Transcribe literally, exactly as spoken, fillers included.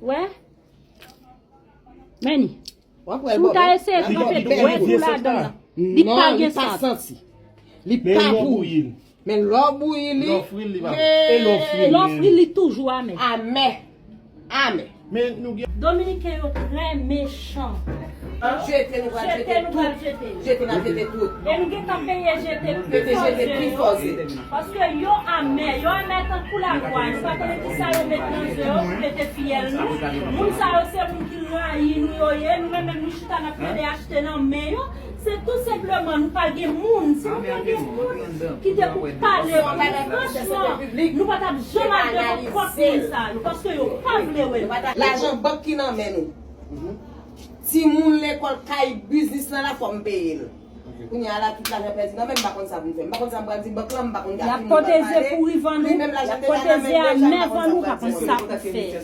Wè? Meni. Si w ta eseye tranpe dwèt ou ladan l, li pa gen sant. Li pa bouyi. Men lè w bouyi li, lè w fri li pa bon. E lè w fri li toujou amè. Amè. Amè. Men nou gen Dominiken yo trè mechan. Jete nou pral jete tout. Jete n ap jete tout. E nou gentan peye jete pi fò ze. Paske yo amè, yo amè tankou lagway. Nou pa konnen kisa yo met nan ze yo pou mete fiyèl nou. Moun sa yo se moun ki rayi nou yo ye. Nou menm menm nou chita n ap mande achte nan men yo. Se tou senpleman nou pa gen moun. Si nou te gen moun ki te pou pale pou nou franchman, nou pa t ap janm al devan pòt moun sa yo. Paske yo pa vle wè nou. Lajan bank ki nan men nou. Timoun lekòl kay biznis lan la fò m peye l. Kounye a la tout lajan pèdi nan men m, m pa konn sa pou m fè. M pa konn sa m pral di bank lan, m pa konn ki moun m pral pale. Li menm lajan deja nan men l deja, m pa konn sa m pral di.